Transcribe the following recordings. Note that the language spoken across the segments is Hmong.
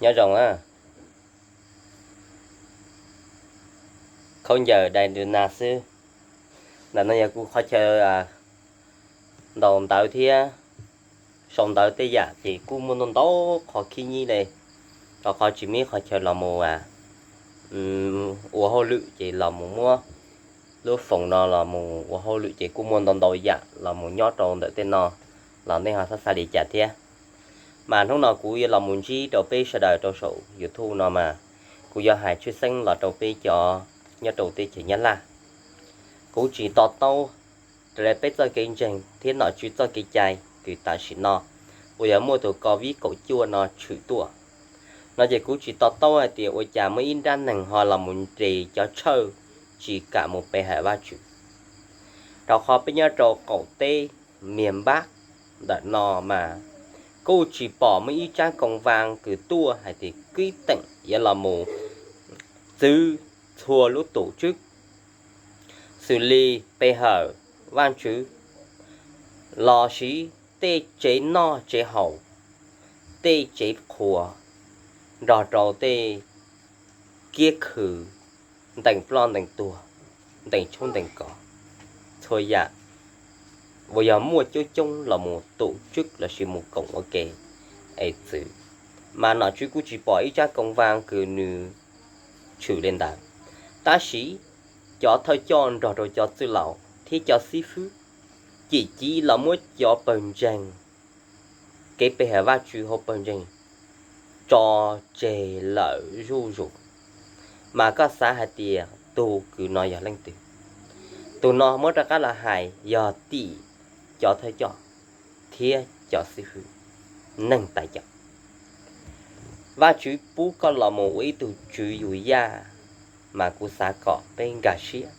Nyob zoo, khaub ncaws dai du na xwb. Ntawm no yog kuv qhov chaw ntaus ntawv thiab sau ntawv tej yam ces kuj muaj ntau ntau qhov khib nyib li. Rau qhov tsis muaj ib qhov chaw los mus ua hauj lwm ces los mus muab lub foos no los mus ua hauj lwm ces kuj muaj ntau ntau yam los mus nyob rau ntawm tej no, los nej ho xav xav li cas thiab. Mas hnub no kuv yuav los mus ntsib rau peb sawv daws rau saum YouTube no mas kuv yuav hais tshwj xeeb los rau peb cov nyob rau teb chaws Nyab Laj. Kuv tsis to taub raws li peb txoj kev ntseeg thiab nom tswv txoj kev cai kws tam sim no uas yog muaj tus COVID kaum cuaj no tshwm tuaj no ces kuv tsis to taub hais tias ua cas muaj ib nrab neeg ho los mus nres cov tshawj tsis kam mus pe hawm Vajtswv. Rau qhov peb nyob rau qaum teb miền Bắc ntawm no mas kuj tsis pom muaj ib tsab công văn kws tuaj hais tias kib teem yuav los mus txwv txhua lub tổ chức xws li pe hawm Vajtswv los sis tej tsev noj tsev haus, tej tsev qhuas, nrog rau tej kiab khw, ntees ploj ntees tuag, ntees tshoob ntees kos, txhua yam uas yog muaj coob coob los mus tổ chức los sis mus koom ua ke es txwv. Mas nom tswv kuj tsis pom ib tsab công văn kws nws tshwm li ntawd. Tab sis cov thawj coj nrog rau cov txwj laus thiab cov xib fwb cim civ los muab cov pawg ntseeg kev pe hawm Vajtswv hauv pawg ntseeg tso tseg lawm zuj zus. Mas koj xav hais tias tus kws no yog leej twg? Tus no muab rov qab los hais yog tim cov thawj coj thiab cov xib fwb, neeg tais caus. Vajtswv pub koj los mus ua ib tug tswv yug yaj, mas kuv xav kom peb nkag siab.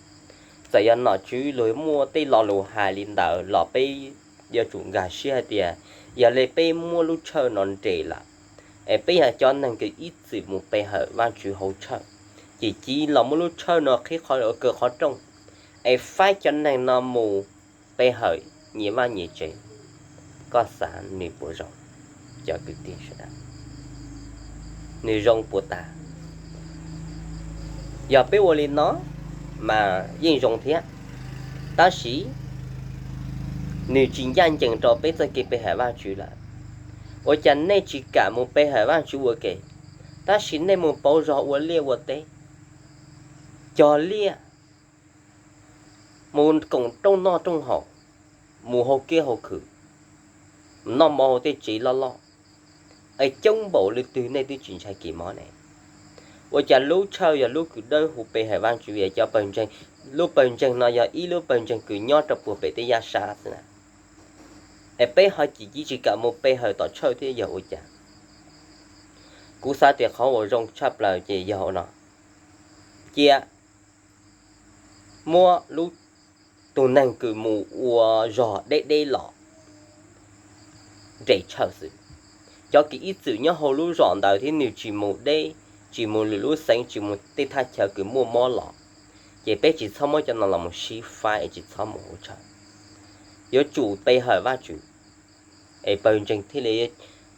Txawm yog nom tswv luag muaj tej lo lus hais li ntawd los peb yuav tsum nkag siab hais tias yog li peb muab lub tshawj no nres lawm, es peb yog cov neeg kws ib txwm mus pe hawm Vajtswv hauv tshawj, cim civ los muab lub tshawj no qhib kaw qhov rooj, es faib cov neeg no mus pe hawm nyias vaj nyias tsev, koj xav nws puas zoo? Cov kwv tij sawv daws, nws zoo puas tas? Yog peb ua li no mas yeej zoo thiab, tab sis nws tsis ncaj ncees rau peb txoj kev pe hawm Vajtswv lawm. Ua cas nej tsis kam mus pe hawm Vajtswv ua ke, tab sis nej mus pauv zog ua liaj ua teb, cog liaj, mus koom rooj noj rooj haus, mus hauv kiab hauv khw, noj mov hauv tej tsev loj loj, es coob npaum li twg nej twb tsis ntshai kis mob ne? Ua cas lub tshawj yog lub kws dawb huv pe hawm Vajtswv, cov pawg ntseeg, lub pawg ntseeg no yog ib lub pawg ntseeg kws nyob rau puag pem tej yaj sab xwb na, es peb ho cim civ tsis kam mus pe hawm tom tshawj thiab yog ua cas? Kuv xav tias qhov uas zoo tshaj plaws ces yog no, cia muab lub, tus neeg kws mus ua zog deb deb los nres tshawj xwb. Cov kws ib txwm nyob hauv lub zos ntawd thiab nws tsis mus deb, tsis mus lwm lub xeev, tsis mus tej thaj chaw kws muaj mob los, ces peb tsis txhob muab cov no los mus sib faib es tsis txhob mus ua tshawj. Yuav tsum pe hawm Vajtswv, es pawg ntseeg thiaj li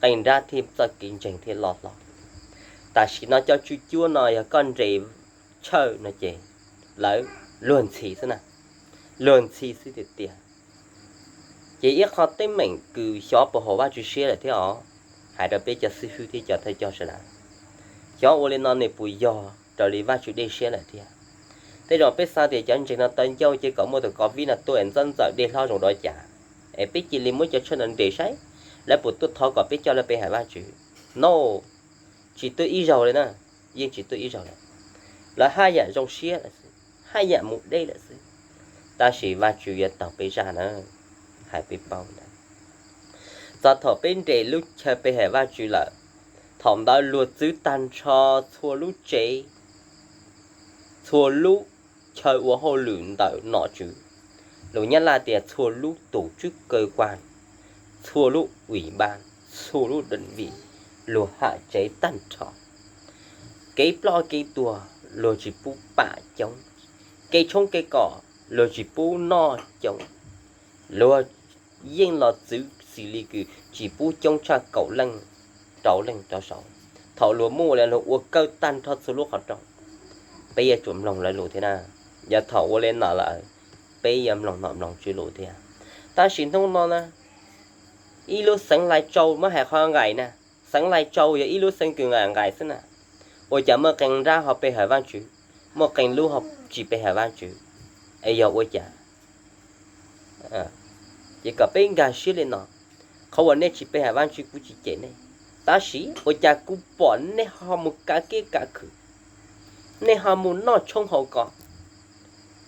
qee nrab thiab txoj kev ntseeg thiaj loj hlob. Tam sim no cov tswv cuab no yog koj nres tshawj no ces lawv luag ntxhi xwb na, luag ntxhi xwb tiag tiag. Ces ib qho teeb meem kws xyov puas haum Vajtswv siab lawm thiab os, hais rau peb cov xib fwb thiab cov thawj coj sawv daws, xyov ua li no nws puas yog raws li Vajtswv dej siab lawm thiab? Tej zaum peb xav tias cov ntseeg no tau ncauj ces kom muaj tus COVID no tuaj es ntxawb ntxawm dej hlob zoo dua cas, es peb cia li muab cov tshawj no nres saib lawv puas tuaj thov kom peb coj lawv pe hawm Vajtswv. No, tsis tuaj ib zaug li na, yeej tsis tuaj ib zaug li. Lawv haj yam zoo siab lawm xwb, haj yam mus deb lawm xwb. Tab sis Vajtswv yuav taug peb zaj na, hais peb paub ntawd. Txog thaum peb nres lub chaw pe hawm Vajtswv lawm, thaum ntawd luag txwv tag nrho txhua lub tsev, txhua lub chaw ua hauj lwm ntawm nom tswv, lus Nyab Laj tias txhua lub tổ chức cơ quan, txhua lub ủy ban, txhua lub đơn vị, luag ham tsev tag nrho. Kev ploj kev tuag luag tsis pub pam coob, kev tshoob kev kos luag tsis pub noj coob, luag yeej los txwv xws li kws tsis pub coob tshaj kaum leej rau leej rau saud. Thaum luag muaj ua li luag ua kawg tag nrho txhua lub qhov rooj, peb yuav tsum mloog lawv lus thiab na. Yog thaum ua li no lawm, peb yuav mloog nom mloog tswv lus thiab. Tab sis hnub no na, ib lub xeev Lais Tsau muab hais qhov nqaim na, xeev Lais Tsau yog ib lub xeev kws nqaim nqaim xwb na. Ua cas muaj qee nrab ho pe hawm Vaajtswv, muaj qee lub ho tsis pe hawm Vaajtswv, es yog ua cas? Ces kom peb nkag siab li no, qhov uas nej tsis pe hawm Vaajtswv kuv tsis cem nej, tab sis ua cas kuv pom nej ho mus kav kev kav khw, nej ho mus noj tshoob haus kos,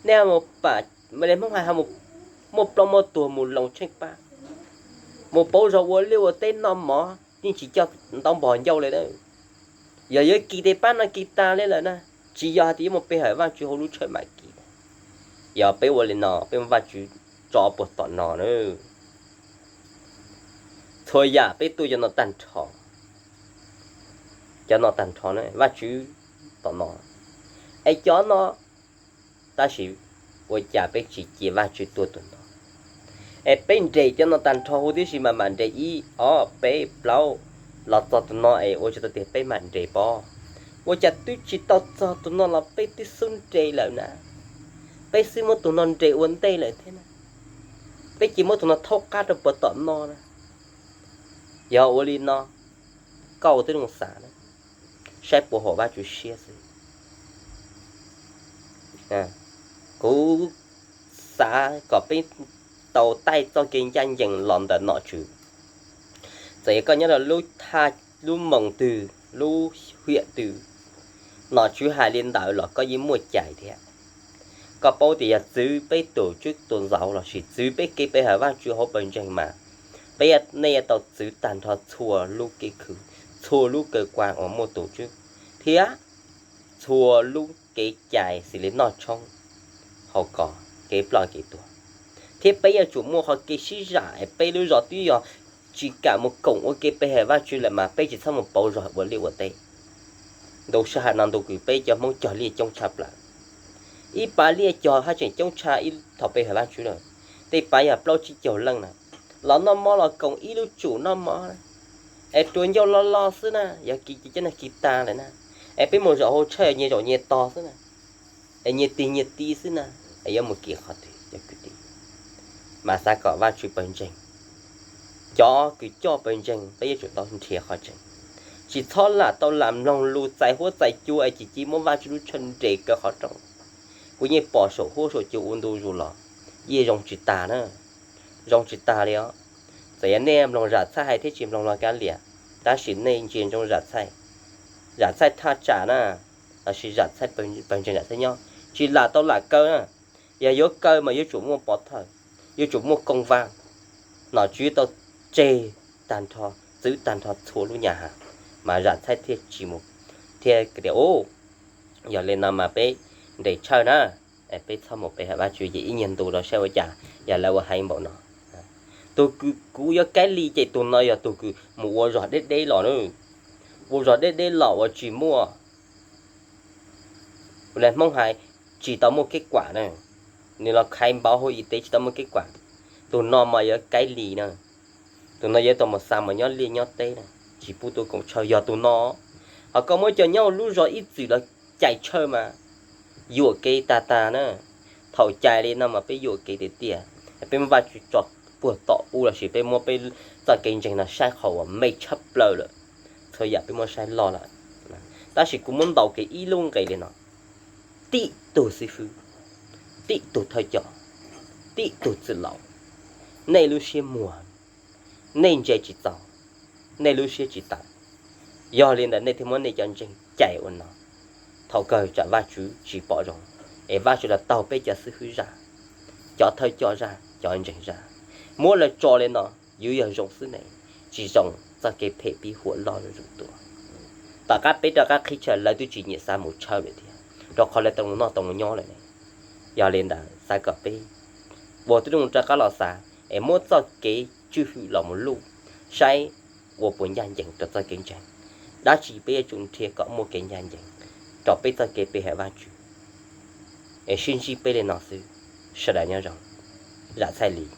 nej ho mus pam, Hmoob hais ho mus muaj plaub muaj tuag mus loos tsheej pab, mus pauv zog ua liaj ua teb noj mov yeej tsis coj ntaub npog ncauj li na. Yog yuav kis tes pab no kis tas li lawm na, tsis yog hais tias yuav mus pe hawm Vaajtswv hauv lub tshawj mam kis. Yog peb ua li no peb muab Vaajtswv tso puag tom no na. Txhua yam peb tuaj cov no tag nrho, cov no tag nrho na Vaajtswv tom no, es cov no, tab sis ua cas peb tsis cia Vaajtswv tuaj tus no? Es peb nres cov no tag nrho huv tib si mas mam nres ib ob peb plaub los txog tus no es ua tsis tau tias peb mam nres pob. Ua cas twb tsis tau txog tus no los peb twb xub nres lawm na? Peb xub muab tus no nres ua ntej lawm thiab na, peb cia muab tus no thaub qab rau puag tom no na. Yog ua li no, koj ua tib zoo xav na, saib puas haum Vaajtswv siab xwb. Kuv xav kom peb tau taij txoj kev ncaj ncees los ntawm nom tswv. Txawm yog koj nyob rau lub thaj, lub moos twg, lub hiam twg, nom tswv hais li ntawd los koj yeej muaj cai thiab. Koj paub tias yog txwv peb tus tswv tus ntxauv lossis txwv peb kev pe hawm Vaajtswv hauv pawg ntseeg mas, peb, nej yuav tau txwv tag nrho txhua lub kev khw, txhua lub kaw kuas uas muaj tus tswv, thiab txhua lub kev cai xws li noj tshoob haus kos, kev ploj kev tuag. Thiab peb yuav tsum muaj qhov kev sib zam es peb lub zos twb yog tsis kam mus koom ua kev pe hawm Vaajtswv lawm mas peb tsis txhob mus pauv zog ua liaj ua teb. Ntu sij hawm no ntu kws peb cov Hmoob cog liaj coob tshaj plaws. Ib pas liaj cog haj tseem coob tshaj ib thaum pe hawm Vaajtswv lawm. Tej pas yog plaub tsib caug leej na, los noj mov los koom ib lub tsum noj mov, es rua ncauj loj loj xwb na, yog kis ces cov no kis tas lawm na. Es peb mus zaum hauv tshaj nyias zaum nyias tog xwb na, es nyias tig nyias ti xwb na, es yuav mus kis qhov twg cov kwv tij? Mas xav kom Vaajtswv pawg ntseeg, cov kws coj pawg ntseeg peb yuav tsum tau nrhiav qhov tseeb, tsis txhob lam tau lam mloog lus txais huab txais cua es cim civ muab Vaajtswv lub tshawj nres kaw qhov rooj. Kuv yeej pom saum huab saum cua ua ntu zus los, yeej zoo tsis tas na, zoo tsis tas li os. Txawm yog nej mloog Zam Txhaij hais thiab tsis mloog los kav liam, tab sis nej ntsia ntsoov Zam Txhaij, Zam Txhaij thaj tsam na, lossis Zam Txhaij pawg ntseeg Zam Txhaij nyob tsis lam tau lam kaw na. Yog yuav kaw mas yuav tsum muaj pov thawj, yuav tsum muaj kooj vab. Nom tswv tau tseg tag nrho, txwv tag nrho txhua lub nyab has, mas Zam Txhaij thiaj tsis mus, thiaj tias, yog li no mas peb nres tshawj na, peb txhob mus pe hawm Vaajtswv ces ib nyuag ntu los saib ua cas yog lawv ua heev npaum no. Tus kws kuv yuav kaib li ces tus no yog tus kws mus ua zog deb deb los na, ua zog deb deb los uas tsis muaj, ua li Hmoob hais, tsis tau muaj kev kuam na, nws los khai npauv hauv i tev tsis tau muaj kev kuam. Tus no mas yuav kaib li na, tus no yuav tau mus xa mus nyob liaj nyob teb na, tsis pub tuaj koom tshawj yog tus no. Ho koj muab cov nyob lub zos ib txwm los cais tshawj mas yuam kev tag tag na. Thaum cais li no mas peb yuam kev tiag tiag, peb muab Vaajtswv tso puag tom ub lossis peb muab peb txoj kev ntseeg no saib qhov uas me tshaj plaws lawm. Txhua yam peb muab saib loj lawm. Tab sis kuv muab ntaus kiag ib lub nqe li no, tib tug xib fwb, tib tug thawj coj, tib tug txwj laus, nej lub siab muag, nej ntse tsis txaus, nej lub siab tsis tawm, yog li ntawd nej thiaj muab nej cov ntseeg cais ua no. Thaum kawg tsam Vaajtswv tsis pom zoo, es Vaajtswv los taug peb cov xib fwb zaj, cov thawj coj zaj, cov ntseeg zaj, muab lawv tso li no, yuav yog zoo xwb ne, tsis zoo txoj kev phem pib huam loj zuj zus tuaj. Tom qab peb rov qab qhib chaw lawv twb tsis nyiam xa mus tshawj lawm thiab, rau qhov lawv tau noj tau nyob lawm ne. Yog li ntawd xav kom peb ua tib zoo rov qab los xav es muab txoj kev tswj hwm los mus luj, saib ua puas ncaj ncees rau txoj kev ntseeg. Dab tsi peb yuav tsum nrhiav kom muaj kev ncaj ncees rau peb txoj kev pe hawm Vaajtswv, es sib ntsib peb li no xwb. Sawv daws nyob zoo. Zam Txhaij Lis.